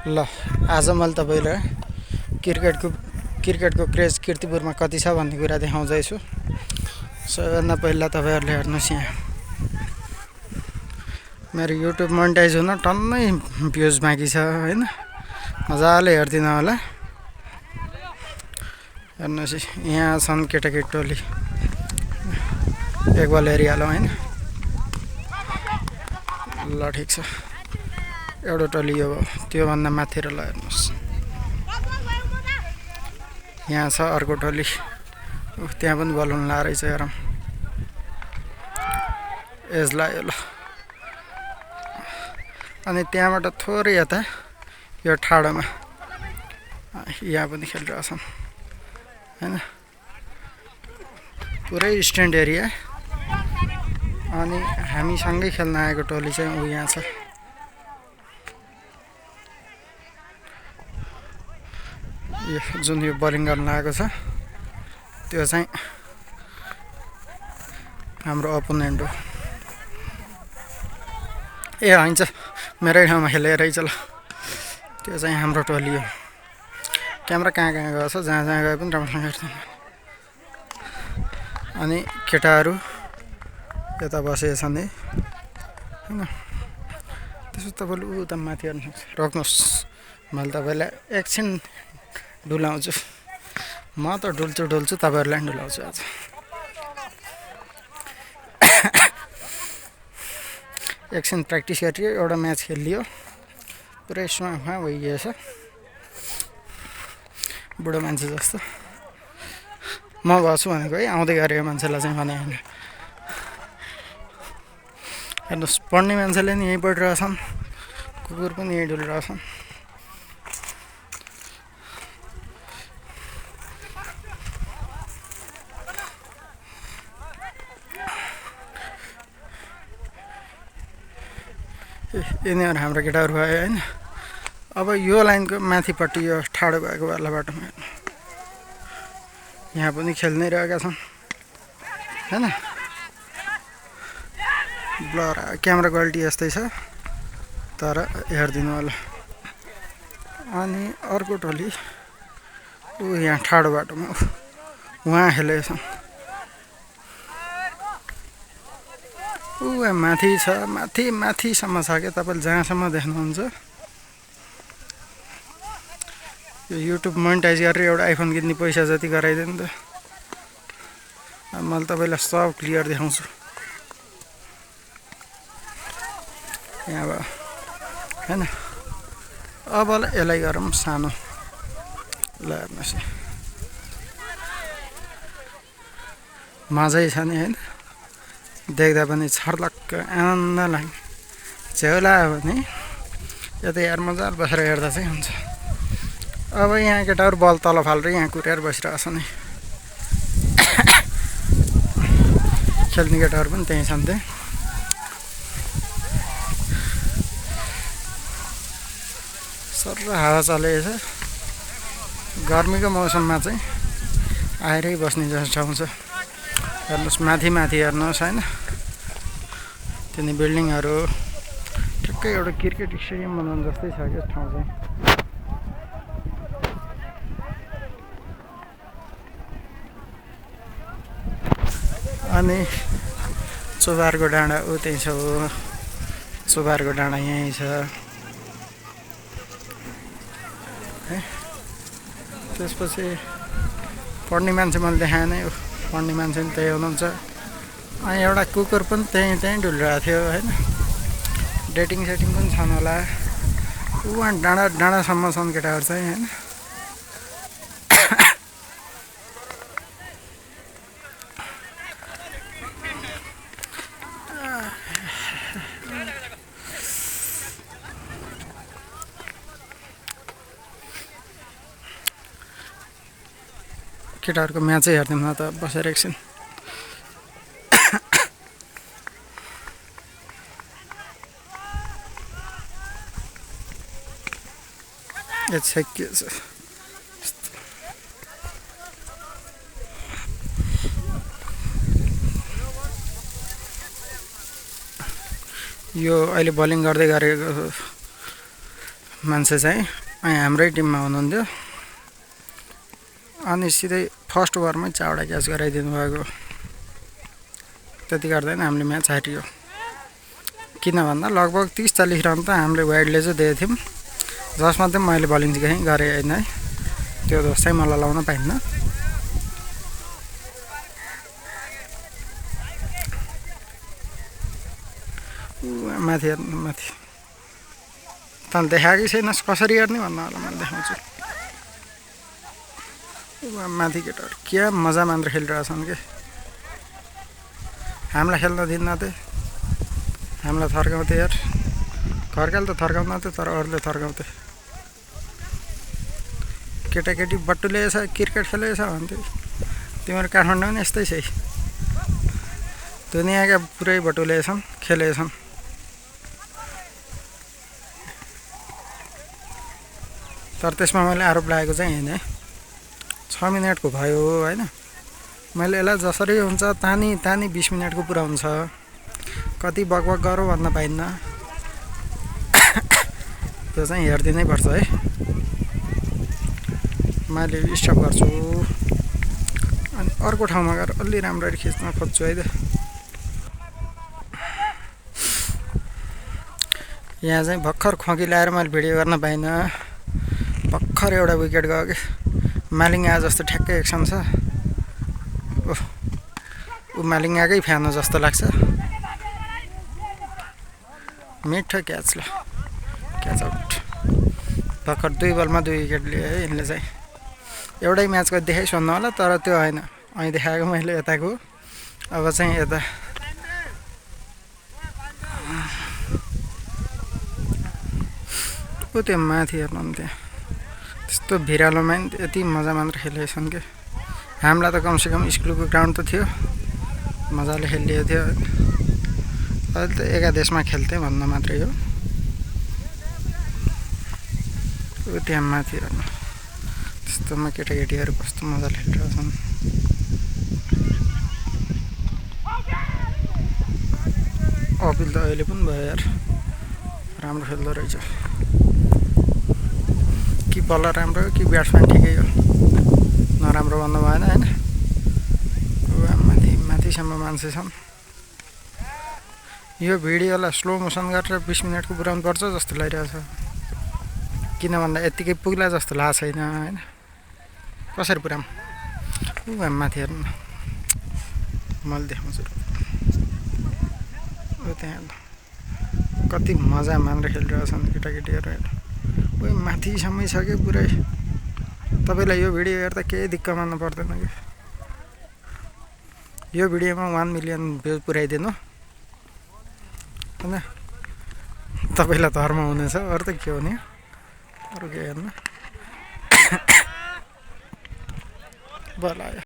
ल आज मैले तपाईलाई क्रिकेटको क्रेज कीर्तिपुरमा कति छ भन्ने कुरा देखाउँदैछु। सबैभन्दा पहिला तपाईहरुले हेर्नुस्, यहाँ मेरो युट्युब मोनेटाइज हुन टन्नै भ्युज बाँकी छ हैन। मजाले हेर्दिन होला। हेर्नुस्, यहाँ छन् केटाकेटी टोली। एक बल हेरिहालौँ हैन। ल ठीक छ, एउटा टोली यो त्यो भन्दा माथि र। ल हेर्नुस्, यहाँ छ अर्को टोली। त्यहाँ पनि बल हुन लाग्यो रहेछ। हेरौँ, एज लाग्यो। ल अनि त्यहाँबाट थोरै यता यो ठाडोमा यहाँ पनि खेलिरहेछन् हैन। पुरै स्ट्यान्ड एरिया। अनि हामी सँगै खेल्न आएको टोली चाहिँ उ यहाँ छ। यो जुन यो बलिङ गर्न आएको छ त्यो चाहिँ हाम्रो अपोनेन्ट हो। ए हैन, मेरै ठाउँमा खेलेको रहेछ। ल त्यो चाहिँ हाम्रो टोली हो। क्यामेरा कहाँ गएको छ, जहाँ गए पनि राम्रोसँग हेर्दैन। अनि केटाहरू यता बसेका छन् हैन। त्यसो तपाईले उता माथि हेर्नु सक्छ। रोक्नुस्, मैले तपाईलाई एकछिन डुलाउँछु। म त डुल्छु तपाईहरुलाई पनि डुलाउँछु आज। एकछिन प्र्याक्टिस गरियो, एउटा म्याच खेलियो, पुरै स्वाहा भइगएछ। बुढो मान्छे जस्तो म बस्छु भनेको है, आउँदै गरेको मान्छेलाई चाहिँ भने हैन। हेर्नुस्, पढ्ने मान्छेले नि यहीँ पढिरहेछन्, कुकुर पनि यहीँ डुलिरहेछन्। यिनीहरू हाम्रो केटाहरू भयो हैन। अब यो लाइनको माथिपट्टि यो ठाडो भएको वाला बाटोमा यहाँ पनि खेल्नै रहेका छन् हैन। ब्लर क्यामेरा क्वालिटी यस्तै छ, तर हेर्दिनु होला। अनि अर्को टोली ऊ यहाँ ठाडो बाटोमा उहाँ खेलेका छन्। ऊ माथि छ, माथिसम्म छ क्या। तपाईले जहाँसम्म देख्नुहुन्छ। यो युट्युब मोनेटाइज गरेर एउटा आइफोन किन्ने पैसा जति गराइदियो नि त। मैले तपाईलाई सब क्लियर देखाउँछु। यहाँ भयो हैन। अब यसलाई गरौँ सानो। ल हेर्नुहोस्, मजै छ नि हैन। देख्दा पनि छर्लक्क आनन्द लाग्ने। झेउला भने यता यार मजाले बसेर हेर्दा चाहिँ हुन्छ। अब यहाँ केटाहरू बल तल फालेर यहाँ कुरेर बसिरहेछ नि। खेल्ने केटाहरू पनि त्यहीँ छन्। त्यहाँ सर हावा चलेको छ। गर्मीको मौसममा चाहिँ आएरै बस्ने जस्तो ठाउँ छ। हेर्नुहोस्, माथि हेर्नुहोस् हैन। त्यनी बिल्डिङहरू ठ्याक्कै एउटा क्रिकेट स्टेडियम बनाउनु जस्तै छ क्या ठाउँ चाहिँ। अनि चोबारको डाँडा उतै छ। चोबारको डाँडा यहीँ छ। त्यसपछि पढ्ने मान्छे मैले देखाएँ नै। पढ्ने मान्छे पनि त्यही हुनुहुन्छ। अनि एउटा कुकुर पनि त्यहीँ डुलिरहेको थियो हैन। डेटिङ सेटिङ पनि छन् होला। उहाँ डाँडासम्म छन् केटाहरू चाहिँ हैन। केटाहरूको म्याचै हेर्दैनँ न त बसेर एकछिन। के छ यो अहिले बलिङ गर्दै गरेको मान्छे चाहिँ हाम्रै टिममा हुनुहुन्थ्यो अनि सिधै फर्स्ट ओभरमै 4वटा क्याच गराइदिनु भएको। त्यति गर्दैन हामीले म्याच हारियो। किन भन्दा लगभग 30-40 रन त हामीले वाइडले चाहिँ दिएको थियौँ, जसमा चाहिँ मैले बलिङ चाहिँ गरेँ होइन है। त्यो दोष चाहिँ मलाई लाउन पाइन्न। माथि हेर्नु माथि तँ देखाएकै छैनस् कसरी हेर्ने भन्नु होला, मैले देखाउँछु। माथि केटाहरू क्या मजा मात्र खेलिरहेछन् के। हामीलाई खेल्न दिन्न त, हामीलाई थर्काउँथे यार। घरकाले त थर्काउँदैन थियो तर अरूले थर्काउँथे। केटाकेटी बटुलेछ क्रिकेट खेलेछ भन्थ्यो। तिमीहरू काठमाडौँ पनि यस्तै छ है, दुनियाँका पुरै बटुलेछन् खेलेछन्। तर त्यसमा मैले आरोप लागेको चाहिँ होइन है। 6 मिनटको भयो होइन, मैले यसलाई जसरी हुन्छ तानी 20 मिनटको पुरा हुन्छ। कति बकबक गरौँ भन्न पाइन्न। त्यो चाहिँ हेरिदिनै पर्छ है। मैले स्टप गर्छु अनि अर्को ठाउँमा गएर अलि राम्ररी खिच्न खोज्छु है त। यहाँ चाहिँ भर्खर खोकी ल्याएर मैले भिडियो गर्न पाइनँ। भर्खर एउटा विकेट गयो कि मालिङ आए जस्तो ठ्याक्कै एक्सन छ। ऊ मालिङ आएकै फ्यान हो जस्तो लाग्छ। मिठो क्याच ल, क्याच आउट। भर्खर 2 बलमा 2 विकेट लिए है यिनले चाहिँ। एउटै म्याचको देखाइ सुन्नु होला तर त्यो होइन, અહીં देखाएको मैले यताको। अब चाहिँ यता ऊ त्यो माथि हेर्नु नि, त्यहाँ त्यस्तो भिरालोमा नि यति मजा मात्र खेलेछन् कि। हामीलाई त कमसेकम स्कुलको ग्राउन्ड त थियो, मजाले खेलिएको थियो। अहिले त एकादेशमा खेल्थेँ भन्न मात्रै हो। ऊ त्यहाँ माथि हेर्नु, त्यस्तोमा केटाकेटीहरू कस्तो मजाले खेलिरहेछन्। अपिल त अहिले पनि भयो यार, राम्रो खेल्दो रहेछ। कि बलर राम्रो हो कि ब्याट्सम्यान ठिकै हो, नराम्रो भन्नु भएन होइन। माथिसम्म मान्छे छन्। यो भिडियोलाई स्लो मोसन गरेर 20 मिनटको पुऱ्याउनु पर्छ जस्तो लागिरहेछ। किन भन्दा यत्तिकै पुग्ला जस्तो लागेको छैन होइन। कसरी पुऱ्याउँ? माथि हेर्नु, मैले देखाउँछु। त्यहाँ कति मजा मानेर खेलिरहेछन् केटाकेटीहरू होइन। माथिसम्मै छ कि पुरै। तपाईँलाई यो भिडियो हेर्दा केही दिक्क मान्नु पर्दैन कि। यो भिडियोमा 1 मिलियन भ्युज पुऱ्याइदिनु होइन, तपाईँलाई धर्म हुनेछ। अरू त के हो नि, अरू के हेर्नु। बल आयो।